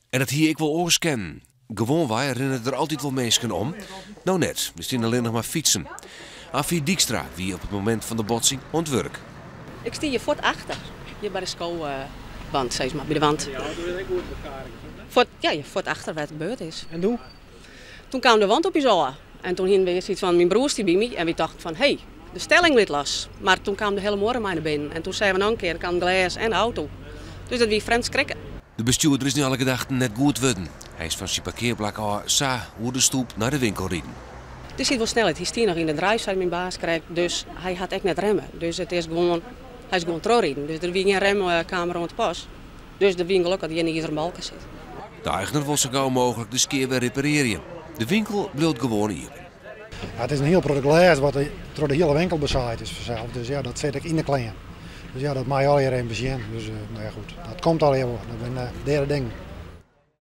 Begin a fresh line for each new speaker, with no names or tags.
En dat hie ek wol oars kinnen. Gewoanwei rinne der altyd wol minsken om. No net, der steane allinnich mar fytsen. Affie Dykstra wie op it momint fan de botsing oan it wurk.
Ik stie hjir fuort achter, hjir by de skowand, sis mar, by de wand. Fuort, ja, fuort achter wêr't it beurd is.
En doe?
Toen kaam de wand op ús ôf. En toen hiene we earst iets fan, myn broer stie by my en wy tochten fan, hé, de stelling lit los. Mar toen kaam de hiele muorre mei nei binnen en toen seagen we noch in kear, der kaam glês en de auto. Dus dat wie frjemd skrikke.
De bestjoerder is nei alle gedachten net goed wurden. Hy is fan syn parkearplak ôf sa oer de stoep nei de winkel riden.
Der siet wol snelheid, hy stie noch yn de drive, sei myn baas krekt, dus hy hat ek net remme. Dus it is gewoan, hy is gewoan trochriden. Dus der wie gjin remkamera oan te pas. Dus der wie in gelok dat hjir in izeren balke sit.
De eigner wol sa gau mooglik de skea wer reparearje. De winkel bliuwt gewoan iepen.
Ja, it is in hiel protte glês wat troch de hiele winkel besaaid is fansels. Dus ja, dat sit ek yn de klean. Dus ja, dat mei je allegear even besjen. Dus nou ja, goed, dat komt allegear wol. Dat binne deade dingen.